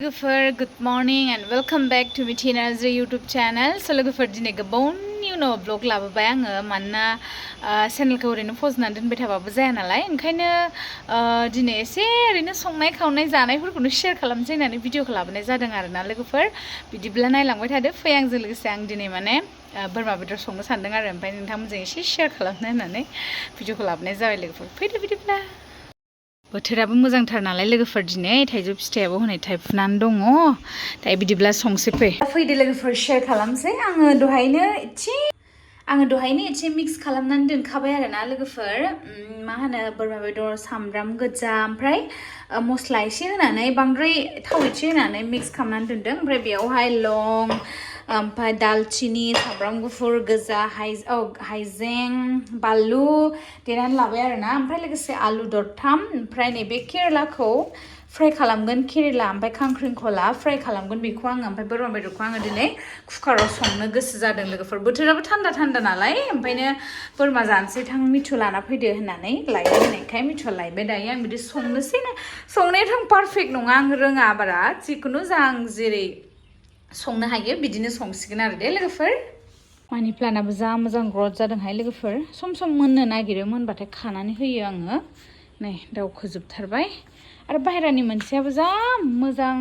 Lwgwfwr, good morning and welcome back to Mithi Narzary YouTube channel. So lwgwfwr दिनै गोबावनि उनाव vlog लाबोबाय आङो मानोना चेनेलखौ ओरैनो फज'नानै दोनबाय थाबाबो जाया नालाय ओंखायनो दिनै एसे ओरैनो संनाय खावनाय जानायफोरखौनो शेयार खालामनोसै होननानै भिडिअखौ लाबोनाय जादों आरोना लोगोफोर बिदिब्ला नायलांबाय थादो फै आंजों लोगोसे आं दिनै माने बोरमा बेदर संनो सानदों आरो ओमफ्राय नोंथांमोनजों एसे शेयार खालामनो होननानै भिडिअखौ लाबोनाय जाबाय लोगोफोर फैदो बिदिब्ला बोथोराबो मोजांथार नालाय लोगोफोर दिनै थाइजौ फिथाइयाबो हनै थाइफुनानै दङ दायो बिदिब्ला संसै फैदो लोगोफोर शेयार खालामसै आङो दहायनो एसे मिक्स खालामनानै दोनखाबाय आरोना लोगोफोर मा होनो बोरमा बेदर सामब्राम गोजा ओमफ्राय मस्ला एसे होनानै बांद्राय थाव एसे होनानै मिक्स खालामनानै दोनदों ओमफ्राय बेयावहाय लं ओमफ्राय दालचिनि सामब्राम गुफुर गोजा हाइजें बानलु देनानै लाबाय आरोना ओमफ्राय लोगोसे आलु दरथाम ओमफ्राय नैबे केरेलाखौ फ्राय खालामगोन केरेला ओमफ्राय खांख्रिंखला फ्राय खालामगोन बेखौ आङो ओमफ्राय बोरमा बेदरखौ आङो दिनै कुकाराव संनो गोसो जादों लोगोफोर बोथोराबो थान्दा नालाय ओमफ्रायनो बोरमा जानोसै थां मिथु लाना फैदो होननानै लायबाय होननायखाय मिथुआ लायबाय दायो आं बिदि संनोसै ना संनायाथ' आं पारफेक्ट नङा आं रोङा बारा जिखुनु आं जेरै संनो हायो बिदिनो संसिगोन आरो दे लोगोफोर मानि प्लान्टआबो जा मोजां ग्रथ जादोंहाय लोगोफोर सम सम मोननो नागिरो मोनबाथाय खानानै होयो आङो नै दावखोजोबथारबाय आरो बाहेरानि मोनसेयाबो जा मोजां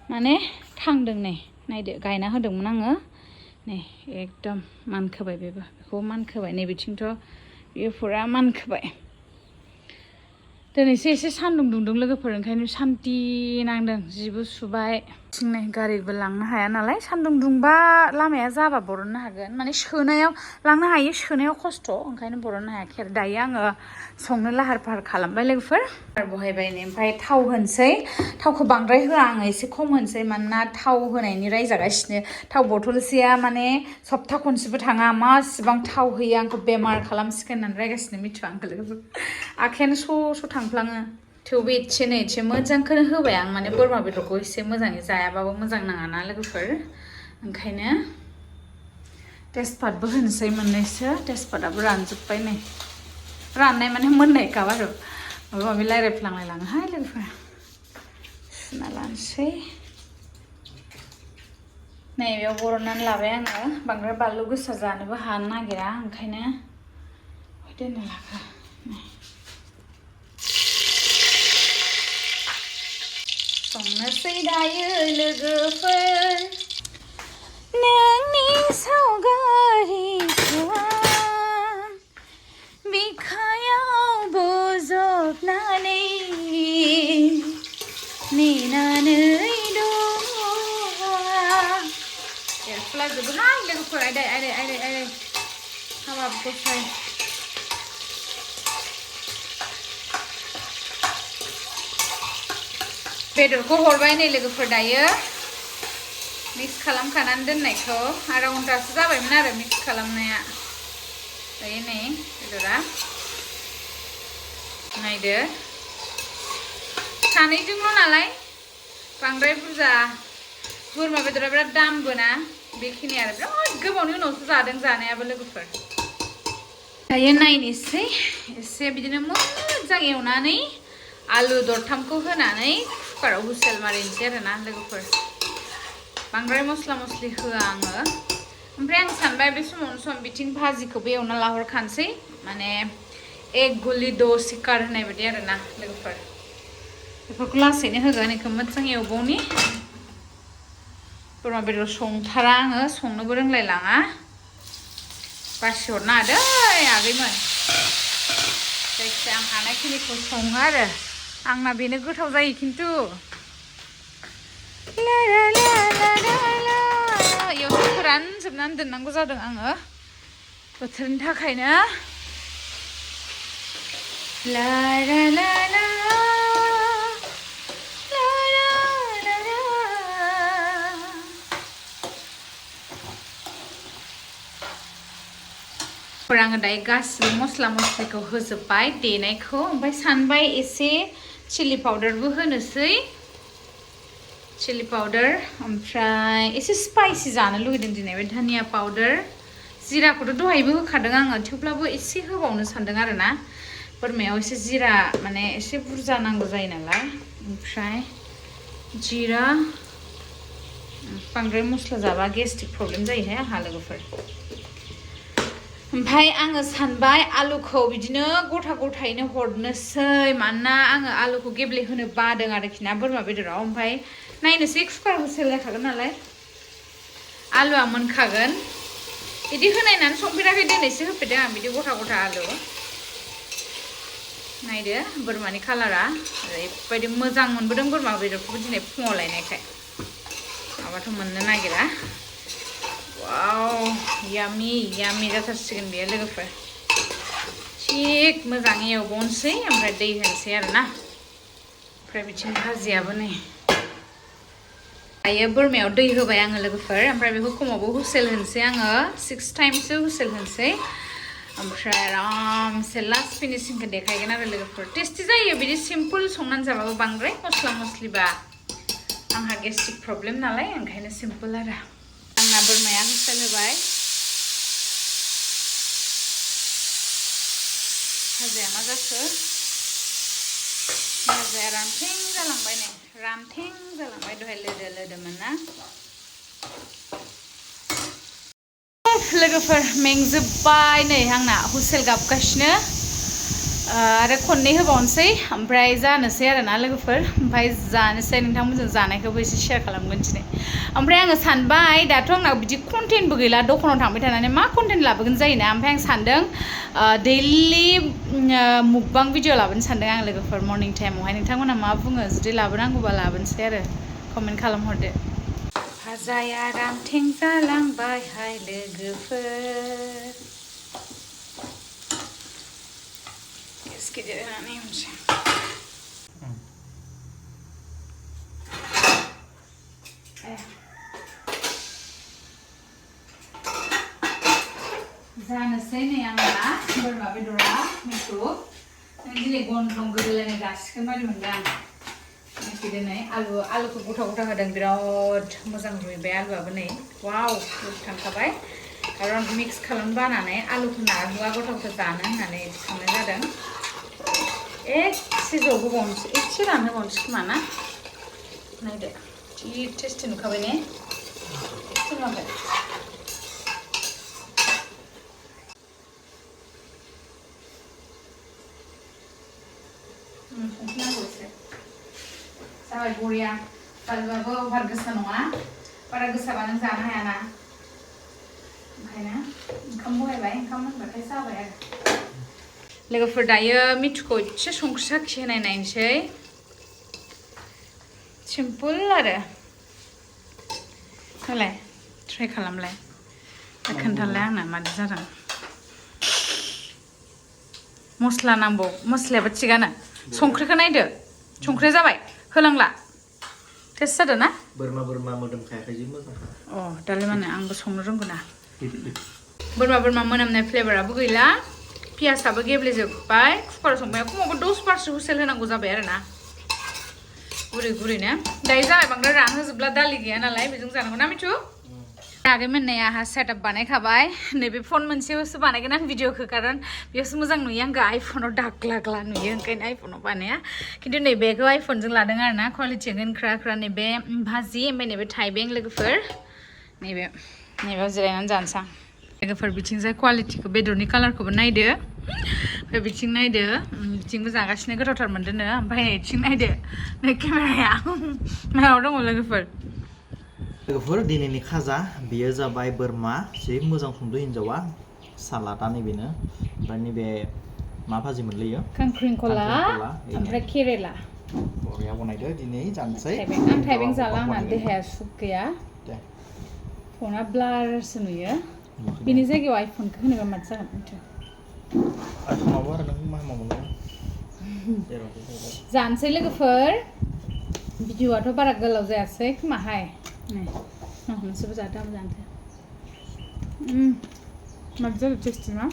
माने थांदों नै नायदो गायना होदोंमोन आङो नै एकदम मानखोबाय बेखौ मानखोबाय नै बिथिंथ' बेयो फुरा मानखोबाय दिनैसो एसे सान्दुं दुंदों लोगोफोर ओंखायनो सान्ति नांदों जिबो सुबाय नै गारिबो लांनो हाया नालाय सान्दुं दुंबा लामाया जाबा बरननो हागोन माने सोनायाव लांनो हायो सोनायाव खस्थ' ओंखायनो बरननो हायाखै आरो दायो आङो संनो लाहार फाहार खालामबाय लोगोफोर बहायबाय नै ओमफ्राय थाव होनोसै थावखौ बांद्राय होआ आङो एसे खम होनोसै मानोना थाव होनायनि रायजागासिनो थाव बथलसेया माने सप्ता खनसेबो थाङा मासिबां थाव होयो आंखौ बेमार खालामसिगोन होननानै रायगासिनो मिथुआ आंखौ लोगोफोर आखायानो स' थांफ्लाङो थेवबो एसे मोजांखौनो होबाय आं माने बोरमा बेदरखौ एसे मोजाङै जायाबाबो मोजां नाङाना लोगोफोर ओंखायनो तेजपातबो होनोसै मोननैसो तेजपाताबो रानजोब्बाय नै राननाय माने मोननायखा आरो माबा माबि रायज्लायफ्लांलायलाङोहाय लोगोफोर सुना लानोसै नै बेयाव बरननानै लाबाय आङो बांद्राय बानलु गोसा जानोबो हानो नागिरा ओंखायनो दोननो लागा संनोसै दायो लोगोफोर नोंनि सावगारिखौ आं बिखायाव बोजबनानै नेनानै दं एरफ्लाजोबोहाय लोगोफोर आइदै हाबाब गसाय बेदरखौ हरबाय नै लोगोफोर दायो मिक्स खालामखानानै दोननायखौ आधा घन्टासो जाबायमोन आरो मिक्स खालामनाया दायो नै बेदरा नायदो सानैजोंल' नालाय बांद्राय बुरजा बोरमा बेदरा बिराद दामबो ना बेखिनि आरो बिराद गोबावनि उनावसो जादों जानायाबो लोगोफोर दायो नायनोसै एसे बिदिनो मोजां एवनानै आलु दरथामखौ होनानै कुकाराव हुइसेल मारिनोसै आरोना लोगोफोर बांद्राय मस्ला मस्लि होआ आङो ओमफ्राय आं सानबाय बे समावनो सम बिथिं भाजिखौबो एवना लाहरखानोसै माने एक गुलि दो शिकार होननाय बायदि आरोना लोगोफोर बेफोरखौ लासैनो होगोन बेखौ मोजां एवबावनि बोरमा बेदर संथारा आङो संनोबो रोंलायलाङा बासिहरनो हादों आगैमोन जायखिजाया आं हानायखिनिखौ सङो आरो आंना बेनो गोथाव जायो खिन्थु एवसे फोरानजोबनानै दोननांगौ जादों आङो बोथोरनि थाखायनो आङो दायो गासिबो मस्ला मस्लिखौ होजोब्बाय देनायखौ ओमफ्राय सानबाय एसे चिलि पाउडारबो होनोसै चिलि पाउडार ओमफ्राय एसे स्पाइसि जानो लुगैदों दिनै बे धनिया पाउडार जिराखौथ' दहायबो होखादों आङो थेवब्लाबो एसे होबावनो सानदों आरो ना बोरमायाव एसे जिरा माने एसे बुरजा नांगौ जायो नालाय ओमफ्राय जिरा बांद्राय मस्ला जाबा गेस्ट्रिक प्रब्लेम जायोहाय आंहा लोगोफोर ओमफ्राय आङो सानबाय आलुखौ बिदिनो गथा गथायैनो हरनोसै मानोना आङो आलुखौ गेब्लेहोनो बादों आरोखि ना बोरमा बेदराव ओमफ्राय नायनोसै कुकार हुइसेल जाखागोन नालाय आलुआ मोनखागोन बिदि होनायनानै संफेराखै दिनैसो होफेरदों आं बिदि गथा गथा आलु नायदो बोरमानि कालारा ओरैबायदि मोजां मोनबोदों बोरमा बेदरखौबो दिनै फुङाव लायनायखाय माबाथ' मोननो नागिरा वाव यामी यामी जाथारसिगोन बेयो लोगोफोर थिग मोजाङै एवबावनोसै ओमफ्राय दै होनोसै आरोना ओमफ्राय बिथिं भाजियाबो नै दायो बोरमायाव दै होबाय आङो लोगोफोर ओमफ्राय बेखौ खमावबो हुइसेल होनोसै आङो 6 टाइमसो हुइसेल होनोसै ओमफ्राय आरामसे लास्ट फिनिशिंखौ देखायगोन आरो लोगोफोर टेस्टि जायो बिदि सिम्पल संनानै जाबाबो बांद्राय मस्ला मस्लिबा आंहा गेस्ट्रिक प्रब्लेम नालाय ओंखायनो सिम्पल आरो आंना बोरमाया हुइसेल होबाय भाजाया मा जाखो भाजाया रानथें जालांबाय नै रानथें जालांबाय दहाय लोदो लोदोमोन ना लोगोफोर मेंजोब्बाय नै आंना हुइसेल गाबगासिनो आरो खननै होबावनोसै ओमफ्राय जानोसै आरोना लोगोफोर ओमफ्राय जानोसै नोंथांमोनजों जानायखौबो एसे शेयार खालामगोन दिनै ओमफ्राय आङो सानबाय दाथ' आंनाव बिदि कन्टेन्टबो गैला दखानाव थांबाय थानानै मा कन्टेन्ट लाबोगोन जायोना ओमफ्राय आं सानदों दैलि मुकबां भिडिअ लाबोनो सानदों आं लोगोफोर मर्निं टाइमावहाय नोंथांमोना मा बुङो जुदि लाबोनांगौबा लाबोनोसै आरो कमेन्ट खालामहरदो भाजाया रानथें जालांबायहाय लोगोफोर गेस गिदिर होनानै होनोसै जानोसै नै आंना बोरमा बेदरा मिथु दिनै गन्थं गोदोलायनाय गासिगोन बायदि मोनदों आं दिनै आलुखौ गथा गथा होदों बिराद मोजां रुइबाय आलुआबो नै वाव थांखाबाय खारन मिक्स खालामनो बानानै आलुखौ नारहोआ गथा गथा जानो होननानै संनाय जादों एसे जबहोबावनोसै एसे रानहोबावनोसै खोमा ना नायदो जि टेस्टि नुखाबाय ने एसे माबाय संख्रि नांगौ एसे जाबाय बरिया बानलुआबो अभार गोसा नङा बारा गोसाबा नों जानो हायाना ओंखायनो ओंखाम बहायबाय ओंखाम मोनबाथाय जाबाय आरो लोगोफोर दायो मिथुखौ एसे संख्रि साखि होनाय नायनोसै सिम्पोल आरो होलाय ट्राइ खालामलाय खोन्थालाय आंना मादि जादों मस्ला नांगौ मस्लायाबो थिगानो संख्रिखौ नायदो संख्रिया जाबाय होलांला टेस्ट जादों ना बोरमा मोदोमखायाखै जि मोजां दालाय माने आंबो संनो रोंगौ ना बोरमा मोनामनाय फ्लेभाराबो गैला पियासाबो गेब्लेजोब्बाय कुकाराव संबाय खमावबो 10 बारसो हुइसेल होनांगौ जाबाय आरो ना गुरै गुरैनो दायो जाबाय बांद्राय रानहोजोबला दालि गैया नालाय बेजों जानांगौ ना मिथु आगै मोननाय आंहा सेटआप बानायखाबाय नैबे फन मोनसेयावसो बानायगोन आं भिडिअखौ खारन बेयावसो मोजां नुयो आंखौ आइफनाव दाग्ला नुयो ओंखायनो आइफनाव बानाया खिन्थु नैबेखौ आइफनजों लादों आरो ना क्वालिटिया गोनख्रा नैबे भाजि ओमफ्राय नैबे थाइबें लोगोफोर नैबेयाव जिरायनानै जानोसै आं लोगोफोर बिथिंजाय क्वालिटिखौ बेदरनि कालारखौबो नायदो ओमफ्राय बिथिं नायदो बिथिंबो जागासिनो गोथावथार मोनदोंनो ओमफ्राय बिथिं नायदो नै केमेराया मायाव दङ लोगोफोर दिनैनि खाजा बेयो जाबाय बोरमा जि मोजां संदों हिनजावा सालादा नैबेनो ओमफ्राय नैबे मा भाजि मोनलैयो खांख्रिंखला ओमफ्राय केरेला बरिया बनायदो दिनै जानोसै आं थाइबें जाला आंना देहाया सुग गैया फना ब्लारसो नुयो बेनि जायगायाव आइफनखौ होनोबा माथो जागोन मिथु आइफनावबो आरो नों मा मोनो जानोसै लोगोफोर भिडिअआथ' बारा गोलाव जायासै खोमाहाय नै नोंसोरबो जादो आंबो जानोसै माथो जादों टेस्टि ना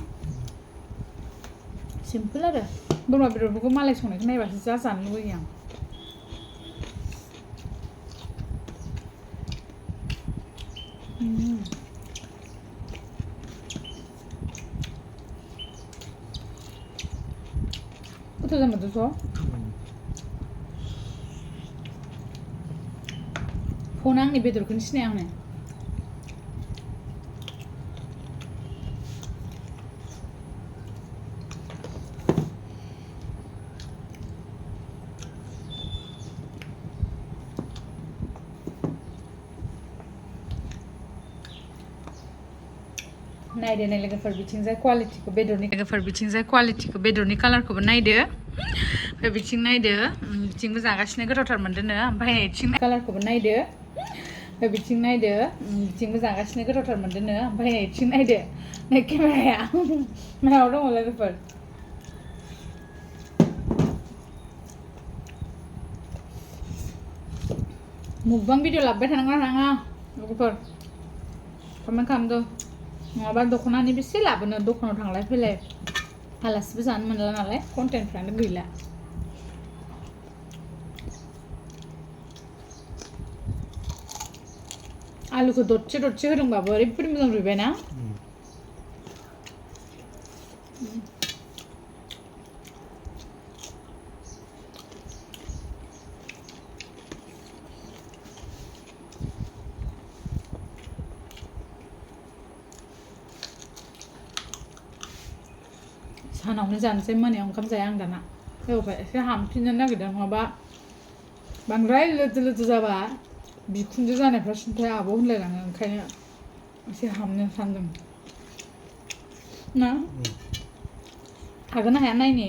सिम्पोल आरो बोरमा बेदरफोरखौ मालाय संनायखौ नायबासो जा जानो लुबैयो आं 어떻게 잘못했어? एम्फौना आंनि बेदरखौनो सिनाया आंनो नायदो नाय लोगोफोर बिथिंजाय क्वालिटिखौ बेदरनि लोगोफोर बिथिंजाय क्वालिटिखौ बेदरनि कालारखौबो नायदो ओमफ्राय बिथिं नायदो बिथिंबो जागासिनो गोथावथार मोनदोंनो ओमफ्राय बिथिं कालारखौबो नायदो ओमफ्राय बिथिं नायदो बिथिंबो जागासिनो गोथावथार मोनदोंनो ओमफ्राय बिथिं नायदो नै केमेराया मायाव दङ लोगोफोर मुकबां भिडिअ लाबोबाय थानांगौ नाङा लोगोफोर कमेन्ट खालामदो नङाबा दख'नानि बेसे लाबोनो दखानाव थांलाय फैलाय आलासिबो जानो मोनला नालाय कन्टेन्टफ्रानो गैला आलुखौ दरसे दरसे होदोंबाबो ओरैबायदि मोजां रुइबायना सानावनो जानोसै मोनायाव ओंखाम जाया आं दाना होबाय एसे हामफिननो नागिरदों नङाबा बांद्राय लोदो लोदो जाबा बिखुनजो जानायफ्रा सिन्थाय आब' होनलायलाङो ओंखायनो एसे हामनो सानदों ना हागोन ना हाया नायनि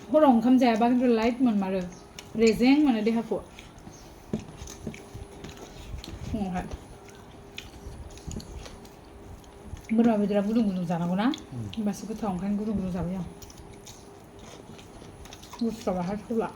हराव ओंखाम जायाबा खिन्थु लाइट मोनमारो रेजें मोनो देहाखौ फुङावहाय बोरमा बेदरा गुदुं गुदुं जानांगौ ना होमबासो गोथाव ओंखायनो गुदुं गुदुं जाबाय आं गुसुआव बाहाय सौला